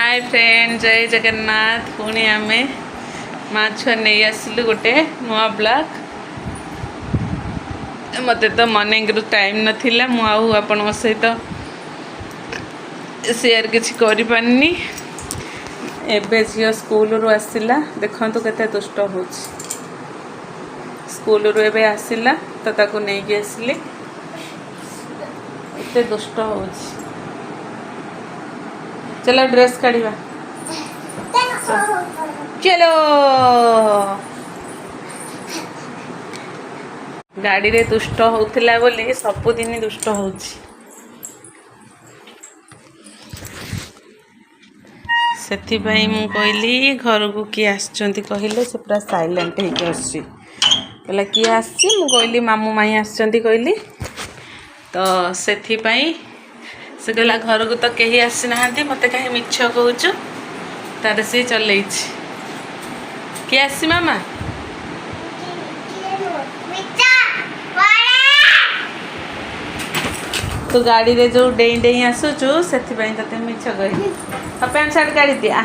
ହାଏ friend, ଜୟ ଜଗନ୍ନାଥ। ପୁଣି ଆମେ ମା ଛୁଆ ନେଇ ଆସିଲୁ ଗୋଟେ ନୂଆ ବ୍ଲଗ୍। ମୋତେ ତ ମର୍ଣ୍ଣିଂରୁ ଟାଇମ୍ ନଥିଲା, ମୁଁ ଆଉ ଆପଣଙ୍କ ସହିତ ସେୟାର କିଛି କରିପାରିନି। ଏବେ ଝିଅ ସ୍କୁଲରୁ ଆସିଲା, ଦେଖନ୍ତୁ କେତେ ଦୁଷ୍ଟ ହେଉଛି। ସ୍କୁଲରୁ ଏବେ ଆସିଲା ତ ତାକୁ ନେଇକି ଆସିଲି। ଏତେ ଦୁଷ୍ଟ ହେଉଛି। ଚାଲ, ଡ୍ରେସ୍ କାଢ଼ିବା, ଚଲୋ। ଗାଡ଼ିରେ ଦୁଷ୍ଟ ହଉଥିଲା ବୋଲି, ସବୁଦିନ ଦୁଷ୍ଟ ହଉଛି, ସେଥିପାଇଁ ମୁଁ କହିଲି ଘରକୁ କିଏ ଆସିଛନ୍ତି କହିଲେ ସେ ପୁରା ସାଇଲେଣ୍ଟ ହେଇକି ଆସୁଛି। କହିଲା, କିଏ ଆସିଛି? ମୁଁ କହିଲି, ମାମୁଁ ମାଇଁ ଆସିଛନ୍ତି କହିଲି। ତ ସେଥିପାଇଁ ସେ କହିଲା, ଘରକୁ ତ କେହି ଆସିନାହାନ୍ତି, ମୋତେ କାହିଁ ମିଛ କହୁଛୁ? ତାର ସିଏ ଚଲେଇଛି। କିଏ ଆସିଛି ମାମା? ତୁ ଗାଡ଼ିରେ ଯେଉଁ ଡେଇଁ ଡେଇଁ ଆସୁଛୁ, ସେଥିପାଇଁ ତତେ ମିଛ କହିଲି। ଆଉ ପ୍ୟାଣ୍ଟ ସାର୍ଟ କାଢ଼ିଦି ଆ।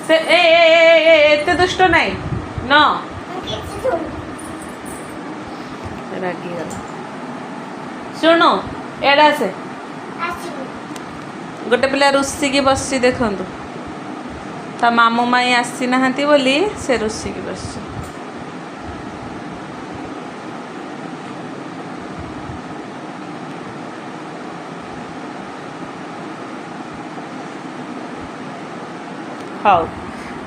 ସେ ଏ ଏ ଏ ଏ, ଏତେ ଦୁଷ୍ଟ ନାହିଁ ନ। ରାଗିଗଲା। ଶୁଣୁ, ଏଇଟା ଆସେ। ଗୋଟେ ପିଲା ରୁଷିକି ବସିଛି, ଦେଖନ୍ତୁ। ତା ମାମୁଁ ମାଇଁ ଆସିନାହାନ୍ତି ବୋଲି ସେ ରୁଷିକି ବସିଛି। ହଉ,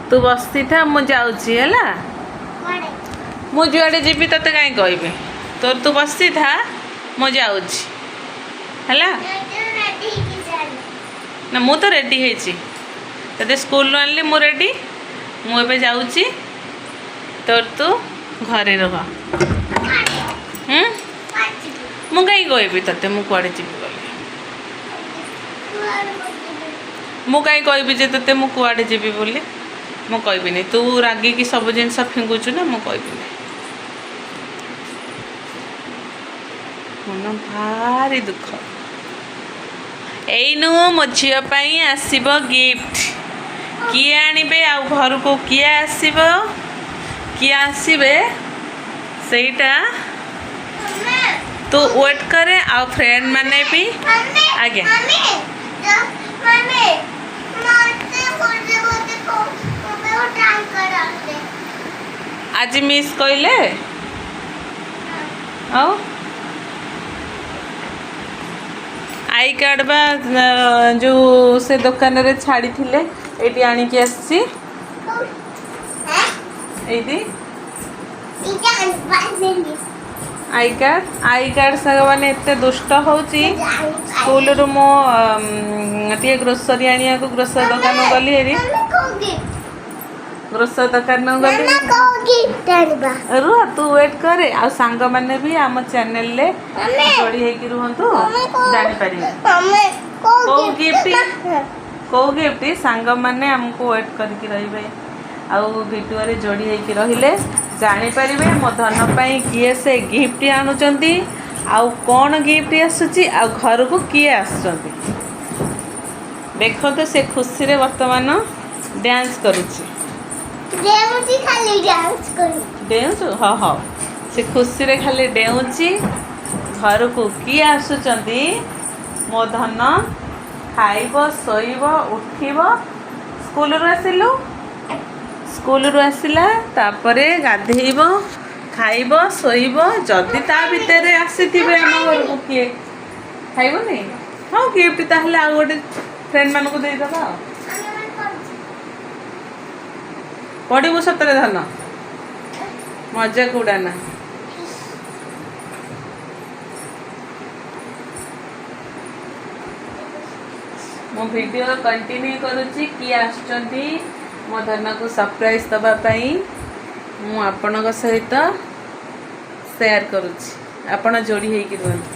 ତୁ ବସିଥା, ମୁଁ ଯାଉଛି। ହେଲା, ମୁଁ ଯୁଆଡ଼େ ଯିବି ତତେ କାହିଁ କହିବି? ତୋର ତୁ ବସିଥା, ମୁଁ ଯାଉଛି। ହେଲା ନା? ମୁଁ ତ ରେଡ଼ି ହେଇଛି। ତତେ ସ୍କୁଲରୁ ଆଣିଲି, ମୁଁ ରେଡ଼ି। ମୁଁ ଏବେ ଯାଉଛି, ତୋର ତୁ ଘରେ ରୁହ। ହୁଁ ମୁଁ କାହିଁ କହିବି ତତେ ମୁଁ କୁଆଡ଼େ ଯିବି ବୋଲି? ମୁଁ କାହିଁ କହିବି ଯେ ତତେ ମୁଁ କୁଆଡ଼େ ଯିବି ବୋଲି? ମୁଁ କହିବିନି। ତୁ ରାଗିକି ସବୁ ଜିନିଷ ଫିଙ୍ଗୁଛୁ ନା, ମୁଁ କହିବିନି। ମନ ଭାରି ଦୁଃଖ। ଏଇନୁ ମୋ ଝିଅ ପାଇଁ ଆସିବ ଗିଫ୍ଟ। କିଏ ଆଣିବେ ଆଉ ଘରକୁ କିଏ ଆସିବ, କିଏ ଆସିବେ, ସେଇଟା ତୁ ୱେଟ୍ କରେ। ଆଉ ଫ୍ରେଣ୍ଡ ମାନେ ବି। ଆଜ୍ଞା। Mummy, ମତେ ଗୋଟେ ଗୋଟେ ଟ୍ରାଏ କରନ୍ତେ। ଆଜି ମିସ୍ କହିଲେ। ଆଉ I card ବା ଯେଉଁ ସେ ଦୋକାନରେ ଛାଡ଼ିଥିଲେ, ଏଇଠି ଆଣିକି ଆସିଛି। ଏଇଠି। ଏଇଟା ଆଣିପାରିବେନି। I card, I card. ସାଙ୍ଗମାନେ, ଏତେ ଦୁଷ୍ଟ ହେଉଛି। ସ୍କୁଲରୁ ମୁଁ ଟିକେ ଗ୍ରୋସରୀ ଆଣିବାକୁ ଗ୍ରୋସରୀ ଦୋକାନ ଗଲି ହେରି। ମମି, କୋଉ ଗିଫ୍ଟ? ଗ୍ରୋସରୀ ଦୋକାନ ଗଲି। ମାମା, କୋଉ ଗିଫ୍ଟ ଆଣିବା? ରୁହ, ତୁ ୱେଟ୍ କରେ। ଆଉ ସାଙ୍ଗମାନେ ବି ଆମ ଚ୍ୟାନେଲରେ ମମି। ଯୋଡ଼ି ହେଇକି ରୁହନ୍ତୁ, ମମି, କୋଉ ଜାଣିପାରିବେ। ମମି, କୋଉ କୋଉ ଗିଫ୍ଟ? Gift? କୋଉ ଗିଫ୍ଟ? ସାଙ୍ଗମାନେ ଆମକୁ ୱେଟ୍ କରିକି ରହିବେ ଆଉ ଭିଡ଼ିଓରେ ଯୋଡ଼ି ହେଇକି ରହିଲେ ଜାଣିପାରିବେ ମୋ ଧନ ପାଇଁ କିଏ ସେ ଗିଫ୍ଟ ଆଣୁଛନ୍ତି, ଆଉ କ'ଣ ଗିଫ୍ଟ ଆସୁଛି, ଆଉ ଘରକୁ କିଏ ଆସୁଛନ୍ତି। ଦେଖନ୍ତୁ, ସେ ଖୁସିରେ ବର୍ତ୍ତମାନ ଡ୍ୟାନ୍ସ କରୁଛି। ଡେଉଁଛି, ଖାଲି ଡ୍ୟାନ୍ସ କରୁ। ଡେଉଁଛୁ? ହଁ ହଉ, ସେ ଖୁସିରେ ଖାଲି ଡେଉଁଛି। ଘରକୁ କିଏ ଆସୁଛନ୍ତି? ମୋ ଧନ ଖାଇବ, ଶୋଇବ, ଉଠିବ। ସ୍କୁଲରୁ ଆସିଲୁ, ସ୍କୁଲରୁ ଆସିଲା, ତାପରେ ଗାଧେଇବ, ଖାଇବ, ଶୋଇବ। ଯଦି ତା ଭିତରେ ଆସିଥିବେ ଆମ ଘରକୁ କିଏ, ଖାଇବନି? ହଁ, ଗିଫ୍ଟ ତାହେଲେ ଆଉ ଗୋଟେ ଫ୍ରେଣ୍ଡମାନଙ୍କୁ ଦେଇଦେବା। ଆଉ ପଢ଼ିବୁ ସତରେ ଧନ, ମଜାକ ଉଡ଼ାନା। ମୁଁ ଭିଡ଼ିଓ କଣ୍ଟିନ୍ୟୁ କରୁଛି। କିଏ ଆସୁଛନ୍ତି ମୋ ଧନକୁ ସରପ୍ରାଇଜ୍ ଦେବା ପାଇଁ, ମୁଁ ଆପଣଙ୍କ ସହିତ ସେୟାର କରୁଛି। ଆପଣ ଯୋଡ଼ି ହେଇକି ରୁହନ୍ତୁ।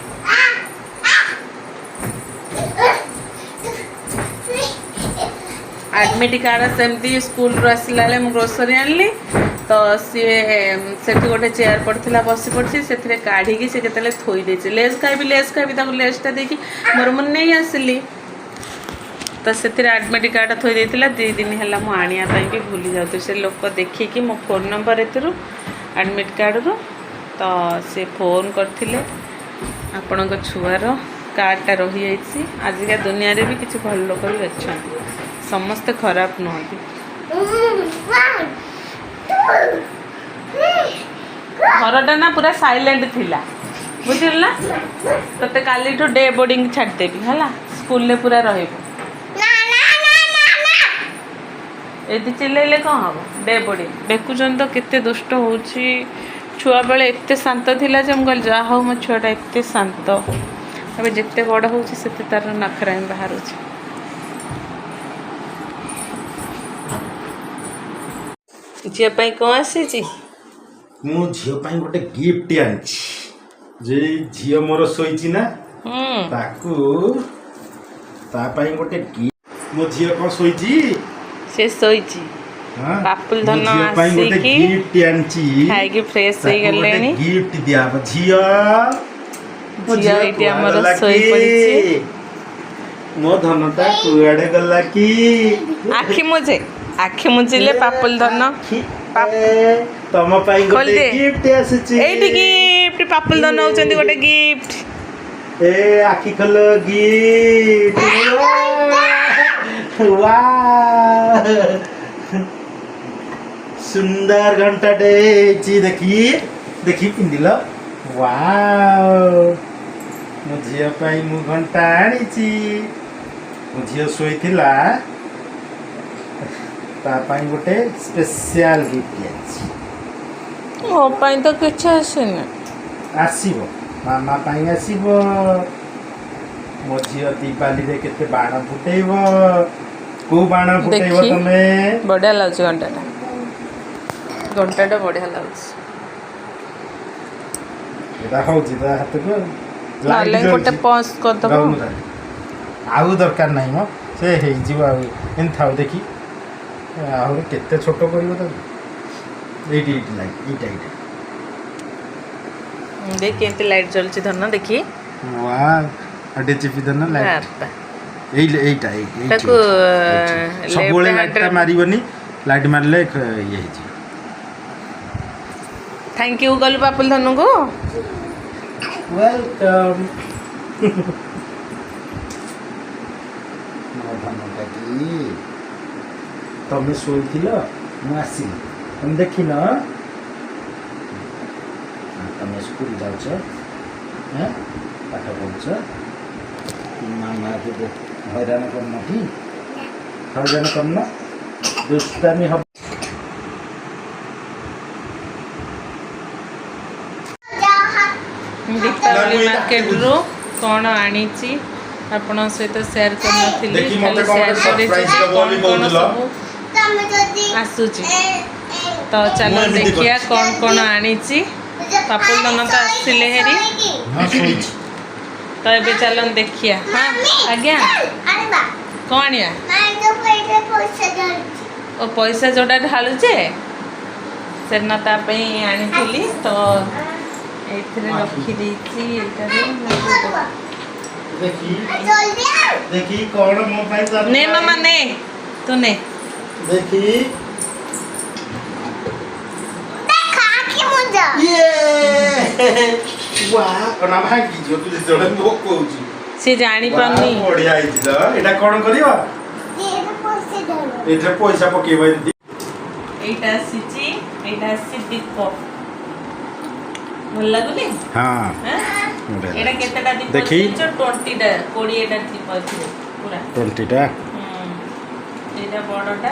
ଆଡ଼ମିଟ୍ କାର୍ଡ଼ ସେମିତି ସ୍କୁଲରୁ ଆସିଲା ବେଳେ ମୁଁ ଗ୍ରୋସରୀ ଆଣିଲି ତ ସିଏ ସେଠି ଗୋଟେ ଚେୟାର ପଡ଼ିଥିଲା, ବସି ପଡ଼ିଛି। ସେଥିରେ କାଢ଼ିକି ସେ କେତେବେଳେ ଥୋଇ ଦେଇଛି। ଲେସ୍ ଖାଇବି, ଲେସ୍ ଖାଇବି। ତାକୁ ଲେସ୍ଟା ଦେଇକି ମୋର ମୁଁ ନେଇ ଆସିଲି। ତ ସେଥିରେ ଆଡ଼ମିଟ୍ କାର୍ଡ଼ ଥୋଇ ଦେଇଥିଲା। 2 ଦିନ ହେଲା ମୁଁ ଆଣିବା ପାଇଁ ବି ଭୁଲି ଯାଉଥିଲି। ସେ ଲୋକ ଦେଖିକି ମୋ ଫୋନ୍ ନମ୍ବର ଏଥିରୁ ଆଡ଼ମିଟ୍ କାର୍ଡ଼ରୁ, ତ ସେ ଫୋନ୍ କରିଥିଲେ, ଆପଣଙ୍କ ଛୁଆର କାର୍ଡ଼ଟା ରହିଯାଇଛି। ଆଜିକା ଦୁନିଆରେ ବି କିଛି ଭଲ ଲୋକ ବି ଅଛନ୍ତି, ସମସ୍ତେ ଖରାପ ନୁହନ୍ତି। One, two, three. ଘରଟା ନା ପୁରା ସାଇଲେଣ୍ଟ ଥିଲା, ବୁଝିଲୁ ନା? ତତେ କାଲିଠୁ ଡେ ବୋର୍ଡ଼ିଂ ଛାଡ଼ିଦେବି, ହେଲା? ସ୍କୁଲରେ ପୁରା ରହିବୁ। ନା ନା ନା ନା ନା। ଏଠି ଚିଲେଇଲେ କ'ଣ ହବ? ଡେ ବୋର୍ଡ଼ିଂ ଦେଖୁଛନ୍ତି ତ କେତେ ଦୁଷ୍ଟ ହେଉଛି। ଛୁଆବେଳେ ଏତେ ଶାନ୍ତ ଥିଲା ଯେ ମୁଁ କହିଲି, ଯାହା ହଉ, ମୋ ଛୁଆଟା ଏତେ ଶାନ୍ତ। ଏବେ ଯେତେ ବଡ଼ ହେଉଛି, ସେତେ ତାର ନଖରା ହିଁ ବାହାରୁଛି। ଝିଅ ପାଇଁ କ'ଣ ଆସିଛି? ମୁଁ ଝିଅ ପାଇଁ ଗୋଟେ ଗିଫ୍ଟ ଆଣିଛି ଯେ ଝିଅ ମୋର ଶୋଇଛି ନା, ତାକୁ ତା ପାଇଁ ଗୋଟେ ଗିଫ୍ଟ। ମୋ ଝିଅ କ'ଣ ଶୋଇଛି? ସେ ଶୋଇଛି। ହଁ? ବାପୁଲ ମୋ ଧନ ଝିଅ ପାଇଁ ଗୋଟେ ଆସିକି ଗିଫ୍ଟ ଆଣିଛି। ଖାଇକି ଫ୍ରେଶ ତାକୁ ଗୋଟେ ହେଇଗଲେଣି। ଗିଫ୍ଟ ଦିଆହବ। ଝିଅ, ମୋ ଝିଅ ଏଇଠି କୁଆଡେ ଆମର ଗଲା କି? ଶୋଇପଡ଼ିଛି। ମୋ ଧନଟା କୁଆଡେ ଗଲା କି? ଆଖି ମୁଜେ, ଆଖି ମୁଜିଲେ ପାପୁଲ ଧନ। ତମ ପାଇଁ ଗୋଟେ ଖୋଲିଦେ। ଗିଫ୍ଟ ଆସିଛି। ଏଇଠି ଗିଫ୍ଟ। ପାପୁଲ ଧନ ହଉଛନ୍ତି ଗୋଟେ ଗିଫ୍ଟ। ଏ ଆଖି ଖୋଲ, ଗିଫ୍ଟ। ୱାଓ, ସୁନ୍ଦର ଘଣ୍ଟାଟେ ହେଇଛି। ଦେଖି ଦେଖି, ପିନ୍ଧିଲ। ୱାଓ, ମୋ ଝିଅ ପାଇଁ ମୁଁ ଘଣ୍ଟା ଆଣିଛି। ମୋ ଝିଅ ଶୋଇଥିଲା, ତା ପାଇଁ ଗୋଟେ ସ୍ପେଶିଆଲ ଗିଫ୍ଟ ଆଣିଛି। ମୋ ପାଇଁ ତ କିଛି ଆସିନି। ଆସିବ, ମାମା ପାଇଁ ଆସିବ। ମୋ ଝିଅ ଦିୱାଲିରେ କେତେ ବାଣ ଫୁଟେଇବ। କୋଉ ବାଣ ଫୁଟେଇବ ଦେଖି। ତମେ? ବଢିଆ ଲାଗୁଛି ଘଣ୍ଟାଟା, ଘଣ୍ଟାଟା ବଢିଆ ଲାଗୁଛି। ଏଟା ହଉଛି ତା ହାତକୁ ଆଉ। ନହେଲେ ଲାଇଟ୍ ଗୋଟେ ଜଳୁଛି। ପଜ୍ କରିଦବ। ରହୁନୁ ତାହେଲେ। ଆଉ ଦରକାର ନାହିଁ ମ, ସେ ହେଇଯିବ। ଆଉ ଏମିତି ଥାଉ। ଦେଖି, ଆହୁରି କେତେ ଛୋଟ କରିବ ତାକୁ। ଏଇଠି ଏଇଠି ଲାଇଟ୍, ଏଇଟା ଏଇଟା। ଦେଖ କେମିତି ଲାଇଟ୍ ଜଳୁଛି ଧନ, ଦେଖି। ୱାଓ, ଆଉ ଟିକେ ଚିପି ଦେ ନା ଲାଇଟ୍। ବାପା। ଏଇ ଏଇଟା ଏଇଠି ଏଇଠି, ତାକୁ ଏଇଠି। ସବୁବେଳେ left ଲାଇଟ୍ଟା hand ରେ- ମାରିବନି, ଲାଇଟ୍ ମାରିଲେ ଇଏ ହେଇଯିବ। Thank you କଲୁ ପାପୁଲ ଧନକୁ। Welcome. ମୋ ଧନଟା କି? ତମେ ଶୋଇଥିଲ, ମୁଁ ଆସିଲି, ତମେ ଦେଖିନ। ତମେ ସ୍କୁଲ ଯାଉଛ, ହେଁ? ପାଠ ପଢ଼ୁଛ? ମାମାକୁ ହଇରାଣ କରୁନ କି? ହଇରାଣ କରୁନ? ଦୁଷ୍ଟାମି ହବ। ଯାହା। ଦୀପାବଳି ମାର୍କେଟରୁ କ'ଣ ଆଣିଛି ଆପଣଙ୍କ ସହିତ ସେୟାର କରିନଥିଲି। ଦେଖି ମତେ ଖାଲି କଣ ସେୟାର ଗୋଟେ କରିଛି surprise ଯେ ଦବ କ'ଣ ବୋଲି କ'ଣ କହୁଥିଲ। ସବୁ ତମେ ଯଦି ଆସୁଛି। ତ ମୁଁ ଚାଲ ଏମିତି ଦେଖିବା କରିଛି। କ'ଣ କ'ଣ ଆଣିଛି। ପାପୁଲ ଧନ ତ ଆସିଲେ ହେରି। ହଁ, ଶୋଇଛି। ତ ଏବେ ଚାଲନ୍ତୁ ଦେଖିବା। ହଁ ଆଜ୍ଞା। ଆଣିବା। କ'ଣ ଆଣିବା? ମାଇଁ ତ ପଇସା ଧରିଛି। ଓ, ପଇସା ଯୋଉଟା ଢାଳୁଛେ, ସେଦିନ ତା ପାଇଁ ଆଣିଥିଲି। ତ ଏଇଥିରେ ରଖିଦେଇଛି ଏଇଟାରେ। ଦେଖି। ଜଲ୍ଦି ଆଉ। ଦେଖି କ'ଣ ମୋ ପାଇଁ surprise। ନେ ମାମା, ନେ, ତୁ ନେ। ଦେଖି। ଦେଖ, ଆଖି ମୁଜ। ଇଏ ୱାଓ, ନା ଭାଙ୍ଗିଯିବ, ତୁ ଯେତେବେଳେ ପକଉଛୁ। ସେ ଜାଣିପାରୁନି। ୱାଓ, ବଢିଆ ହେଇଛି ତ। ଏଇଟା କ'ଣ କରିବ? ପଇସା ଧରିବ। ଏଥିରେ ପଇସା ପକେଇବ ଏମିତି। ଏଇଟା ଆସିଛି, ଏଇଟା ଆସିଛି ଦୀପ। ଭଲ ଲାଗୁନି? ହଁ। ହାଁ? ଏଇଟା କେତେଟା ଦୀପ? ଦେଖି। 20ଟା, 20ଟା ଦୀପ ଏଥିରେ ପୁରା। 20ଟା। ଏଇଟା ବଡଟା।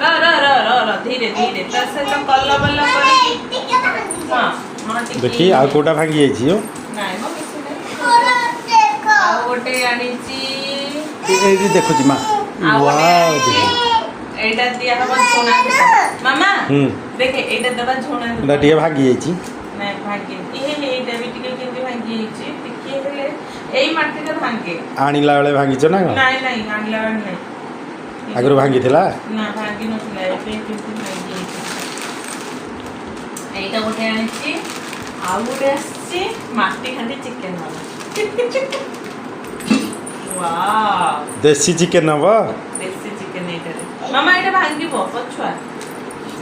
ର ର ର ର ର, ଧୀରେ ଧୀରେ। ତା ସହିତ କଲ ବଲ କରିକି। ଟିକେ ଭାଙ୍ଗି। ହଁ, ଟିକେ। ଦେଖି, ଆଉ କୋଉଟା ଭାଙ୍ଗି ଯାଇଛି? ଓ। ନାଇଁ ମ, କିଛି ନାହିଁ। ମୋର ଦେଖ। ଆଉ ଗୋଟେ ଆଣିଛି। ଏଇଠି ଦେଖୁଛି ମା। ଆଉ ଗୋଟେ ୱାଓ। ଆଣିଛି। ଏଇଟା ଦିଆହବ ଝୁଣା ଧୂପ। ମାମା, ଦେଖେ, ଏଇଟା ଦେବା ଝୁଣା ଧୂପ। ଏଇଟା ଟିକେ ଭାଙ୍ଗି ଯାଇଛି। ନାଇଁ, ଭାଙ୍ଗି ଏ ଏଇଟା ବି ଟିକେ କେମିତି ଭାଙ୍ଗି ଯାଇଛି ଟିକେ। ହେଲେ ଏଇ ମାଟିଟା ଭାଙ୍ଗେ। ଆଣିଲା ବେଳେ ଭାଙ୍ଗିଛ ନା କ'ଣ? ନାଇଁ ନାଇଁ, ଆଣିଲା ବେଳେ ନାଇଁ। ଆଗରୁ ଭାଙ୍ଗିଥିଲା? ନା, ଭାଙ୍ଗି ନଥିଲା। ଏବେ କେମିତି ଭାଙ୍ଗି ଯାଇଛି। ଏଇଟା ଗୋଟେ ଆଣିଛି। ଆଉ ଗୋଟେ ଆସିଛି ମାଟି ହାଣ୍ଡି, ଚିକେନ ବାଲା। ୱାଓ। ଦେଶୀ ଚିକେନ ହବ। ଦେଶୀ ଚିକେନ ଏଇଟାରେ। ମାମା, ଏଇଟା ଭାଙ୍ଗିବ ପଛୁଆ।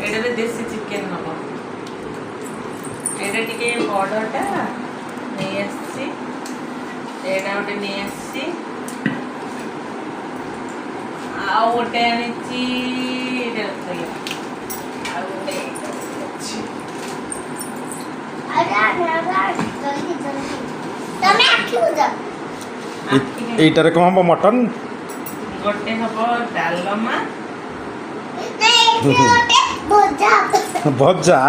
ଏଇଟାରେ ଦେଶୀ ଚିକେନ ହବ। ଏଇଟା ଟିକେ ବଡ଼ଟା ନେଇ ଆସିଛି। ଏଇଟା ଗୋଟେ ନେଇ ଆସିଛି, ଆଉ ଗୋଟେ ଆଣିଛି। ଏଇଟା ରଖିଦେଲି। ଆଉ ଗୋଟେ ଏଇଟା ଗୋଟେ ଅଛି। ଆରେ ଆରେ ଆରେ, ଜଲ୍ଦି ଜଲ୍ଦି, ତମେ ଆଖି ବୁଝ। ଆଖି। ଏଇଟାରେ କ'ଣ ହବ? ମଟନ? ଗୋଟେ ହବ ଡାଲମା। ଏଇଠି ଗୋଟେ ଭଜା। ଭଜା।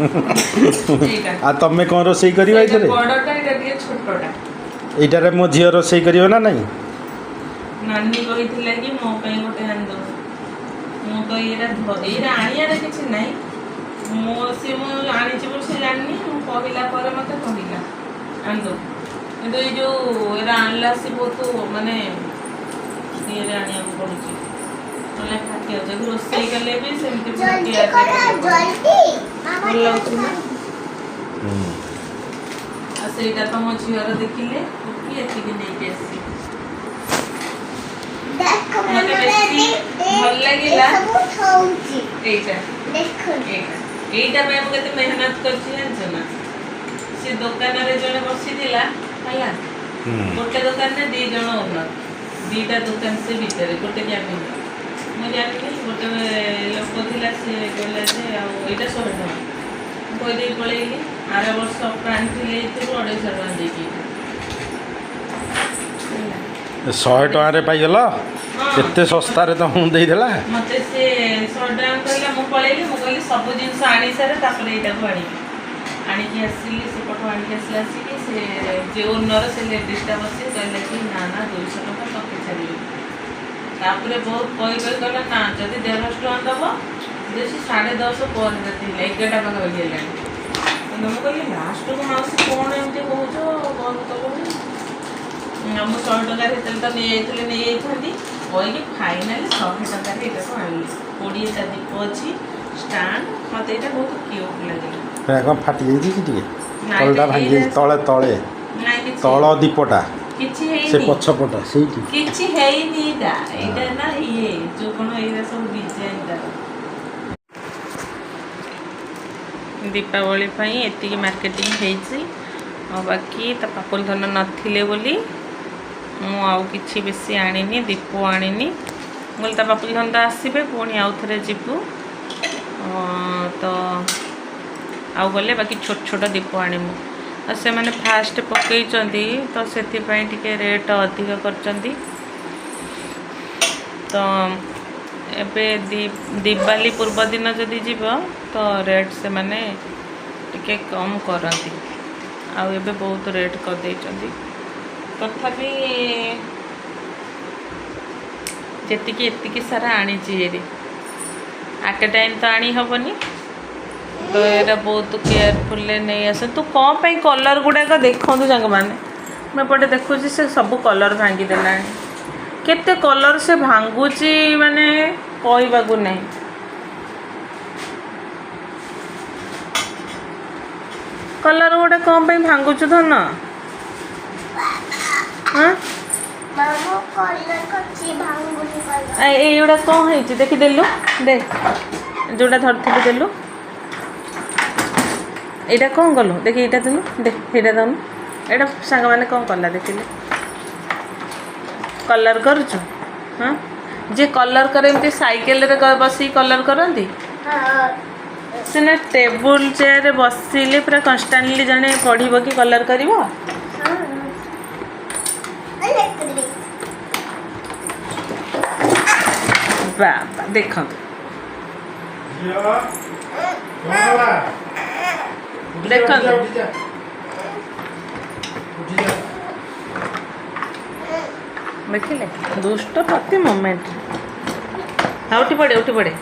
ଏଇଟା। ଆଉ ତମେ କ'ଣ ରୋଷେଇ କରିବ ଏଇଟା ଏଇଥିରେ? ବଡ଼ଟା, ଏଇଟା ଟିକେ ଛୋଟଟା। ଏଇଟାରେ ମୋ ଝିଅ ରୋଷେଇ କରିବ ନା ନାଇଁ? ନାନୀ କହିଥିଲା କି ମୋ ପାଇଁ ଗୋଟେ ଆଣିଦେବୁ। ମୁଁ ତ ଏଇଟା ଏଇଟା ଆଣିବାର କିଛି ନାହିଁ। ମୁଁ ସେ ମୁଁ ଆଣିଛି ବୋଲି ସେ ଜାଣିନି। ମୁଁ କହିଲା ପରେ ମୋତେ କହିଲା ଆଣିଦେବୁ। କିନ୍ତୁ ଏଇ ଯେଉଁ ଏଇଟା ଆଣିଲା, ସେ ବହୁତ ମାନେ ଇଏରେ ଆଣିବାକୁ ପଡ଼ୁଛି, ନହେଲେ ଫାଟି ଯାଉଛି। ଯଦି ରୋଷେଇ କଲେ ବି ସେମିତି ପୁରା ଜଲ୍ଦି କେୟାରରେ କର। କରିବାକୁ ପଡେ। ଜଲ୍ଦି ମାମା। ଭଲ ଲାଗୁଛି ନା? ଆଉ ସେଇଟା ତ ମୋ ଝିଅର ଦେଖିଲେ କୁକି, ଏତିକି ନେଇକି ଆସିଛି। ଦେଖ। ମତେ ମାମା। ବେଶୀ ଭଲ ଲାଗିଲା। ସବୁ ଥଉଛି। ଏଇଟା। ଦେଖ। ଏଇଟା, ଏଇଟା ପାଇଁ ମୁଁ କେତେ ମେହନତ କରିଛି ଜାଣିଛ ନା? ସେ ଦୋକାନରେ ଜଣେ ବସିଥିଲା, ହେଲା। ଗୋଟେ ଦୋକାନରେ ଦି ଜଣ ଓନର, ଦିଟା ଦୋକାନ, ସେ ଭିତରେ ଗୋଟେ କ୍ୟାବିନ। ମୁଁ ଜାଣିନି, ଗୋଟେ ଲୋକ ଥିଲା, ସେ କହିଲା ଯେ ଆଉ ଏଇଟା 100 ଟଙ୍କା। ମୁଁ କହିଦେଇ ପଳେଇଲି। ଆର ବର୍ଷ ଅପା ଆଣିଥିଲେ ଏଇଥିରୁ 250 ଟଙ୍କା ଦେଇକି। ହେଲା। 100 ଟଙ୍କାରେ ପାଇଗଲ? ହଁ। କେତେ ଶସ୍ତାରେ ତମକୁ ଦେଇଦେଲା। ମତେ ସେ 100 ଟଙ୍କା କହିଲା, ମୁଁ ପଳେଇଲି। ମୁଁ କହିଲି ସବୁ ଜିନିଷ ଆଣି ସାରେ, ତାପରେ ଏଇଟାକୁ ଆଣିବି। ଆଣିକି ଆସିଲି, ସେପଟୁ ଆଣିକି ଆସିଲା ଆସିକି ସେ ଯେ ଓନର, ସେ ଲେଡ଼ିଜଟା ବସି କହିଲା କି ନା ନା, 200 ଟଙ୍କା ପକେଇ ଛାଡ଼ିବି। ତାପରେ ବହୁତ କହି କହି କହିଲା, ନା, ଯଦି 150 ଟଙ୍କା ଦେବ। ଯେ ସେ 10:30 ପରେ ରାତି ହେଲା, 11ଟା ପାଖାପାଖି ହେଲାଣି। କିନ୍ତୁ ମୁଁ କହିଲି ଲାଷ୍ଟକୁ, ମାଉସୀ, କ'ଣ ଏମିତି କହୁଛ, ବନ୍ଦ କଲନି? ଆଉ ମୁଁ 100 ଟଙ୍କାରେ ସେତେବେଳେ ତ ନେଇଯାଇଥିଲେ, ନେଇଯାଇଥାନ୍ତି କହିକି ଫାଇନାଲି 100 ଟଙ୍କାରେ ଏଇଟାକୁ ଆଣିଲି। 20ଟା ଦୀପ ଅଛି, ଷ୍ଟାଣ୍ଡ। ମୋତେ ଏଇଟା ବହୁତ କ୍ୟୁଟ୍ ଲାଗିଲା। ଏଇଟା କ'ଣ ଫାଟି ଯାଇଛି କି ଟିକେ? ନାଇଁ, ତଳଟା ଏଇଟା- ଭାଙ୍ଗି ଯାଇଛି, ତଳେ ତଳେ। ନାଇଁ, କିଛି ତଳ ଦୀପଟା। କିଛି ସେ ହେଇନି। ପଛପଟା ସେଇଠି। କିଛି ହେଇନି। ଏଇଟା ଏଇଟା ନା ଇଏ ଯୋଉ କ'ଣ, ଏଇଟା ସବୁ ଡିଜାଇନ ତାର। ଦୀପାବଳି ପାଇଁ ଏତିକି ମାର୍କେଟିଂ ହେଇଛି। ଆଉ ବାକି ତା ପାପୁଲ ଧନ ନଥିଲେ ବୋଲି ମୁଁ ଆଉ କିଛି ବେଶୀ ଆଣିନି, ଦୀପ ଆଣିନି। ମୁଁ କହିଲି ତା ପାପୁଲ ଧନ ତ ଆସିବେ, ପୁଣି ଆଉ ଥରେ ଯିବୁ। ତ ଆଉ ଗଲେ ବାକି ଛୋଟ ଛୋଟ ଦୀପ ଆଣିବୁ। ଆଉ ସେମାନେ ଫାଷ୍ଟ ପକେଇଛନ୍ତି ତ ସେଥିପାଇଁ ଟିକେ ରେଟ୍ ଅଧିକ କରିଛନ୍ତି। ତ ଏବେ ଦିୱାଲି ପୂର୍ବ ଦିନ ଯଦି ଯିବ ତ ରେଟ୍ ସେମାନେ ଟିକେ କମ୍ କରନ୍ତି। ଆଉ ଏବେ ବହୁତ ରେଟ୍ କରିଦେଇଛନ୍ତି। ତଥାପି ଯେତିକି ଏତିକି ସାରା ଆଣିଛି ଏରି, ଆଟ୍ ଏ ଟାଇମ୍ ତ ଆଣି ହେବନି। ତ ଏଇଟା ବହୁତ କେୟାରଫୁଲରେ ନେଇ ଆସ। ତୁ କ'ଣ ପାଇଁ କଲର୍ ଗୁଡ଼ାକ ଦେଖନ୍ତୁ ସାଙ୍ଗମାନେ, ମୁଁ ଏପଟେ ଦେଖୁଛି, ସେ ସବୁ କଲର୍ ଭାଙ୍ଗିଦେଲାଣି। କେତେ କଲର୍ ସେ ଭାଙ୍ଗୁଛି, ମାନେ କହିବାକୁ ନାହିଁ। କଲର୍ ଗୁଡ଼ା କ'ଣ ପାଇଁ ଭାଙ୍ଗୁଛୁ ଧନ? ହଁ। ମାମା, କଲର କରିଛି, ଭାଙ୍ଗୁନି କଲର। ଏଇଗୁଡ଼ା କ'ଣ ହେଇଛି ଦେଖିଦେଲୁ। ଦେ, ଯୋଉଟା ଧରିଥିଲୁ ଦେଲୁ। ଏଇଟା କ'ଣ କଲୁ ଦେଖି। ଏଇଟା ଦେଲୁ, ଦେ, ଏଇଟା ଦଉନୁ। ଏଇଟା ସାଙ୍ଗମାନେ କ'ଣ କଲା ଦେଖିଲେ? କଲର୍ କରୁଛୁ? ହଁ, ଯିଏ କଲର୍ କରେ ଏମିତି ସାଇକେଲରେ ବସିକି କଲର୍ କରନ୍ତି? ହଁ। ସିନା ଟେବୁଲ୍ ଚେୟାରରେ ବସିଲେ ପୁରା କନଷ୍ଟାଣ୍ଟଲି ଜଣେ ପଢ଼ିବ କି କଲର୍ କରିବ। ହଁ, ଲେଖିଦେବି। ବାବା, ଦେଖନ୍ତୁ। ଝିଅ, କ'ଣ ହେଲା? ଉଠିଯା, ଦେଖନ୍ତୁ। ଉଠିଯା, ଉଠିଯା। ଦେଖିଲେ ଦୁଷ୍ଟ ପ୍ରତି ମୋମେଣ୍ଟରେ। ହଁ, ଉଠି ପଡ଼େ, ଉଠି ପଡ଼େ,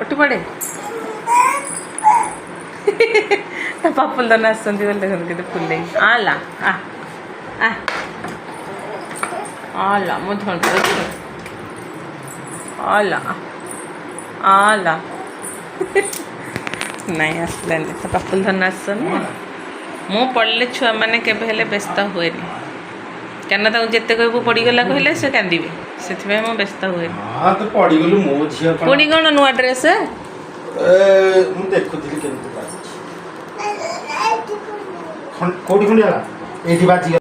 ଉଠି ପଡ଼େ। ତା ପାପୁଲ ଧନ ଆସୁଛନ୍ତି ବୋଲି ଦେଖନ୍ତୁ କେତେ ଫୁଲେଇ। ଆଲା, ଆ ଆ, ଆଲା ମୋ ଧନ, ଆଲା ଆଲା। ନାଇଁ, ଆସିଲାନି। ତା ପାପୁଲ ଧନ ଆସୁଛନ୍ତି। ମୁଁ ପଡ଼ିଲେ ଛୁଆମାନେ କେବେ ହେଲେ ବ୍ୟସ୍ତ ହୁଏନି, କାରଣ ତାଙ୍କୁ ଯେତେ କହିବୁ ପଡ଼ିଗଲା କହିଲେ ସେ କାନ୍ଦିବେ, ସେଥିପାଇଁ ମୁଁ ବ୍ୟସ୍ତ ହୁଏ। ହଁ, ତୁ ପଡ଼ିଗଲୁ ମୋ ଝିଅ କଣ? ପୁଣି କ'ଣ ନୂଆ ଡ୍ରେସ୍? ଏ, ମୁଁ ଦେଖୁଥିଲି କେମିତି ବାଜୁଛି। କୋଉଠି ଖଣ୍ଡିଆ ହେଲା? ଏଇଠି ବାଜିଗଲା।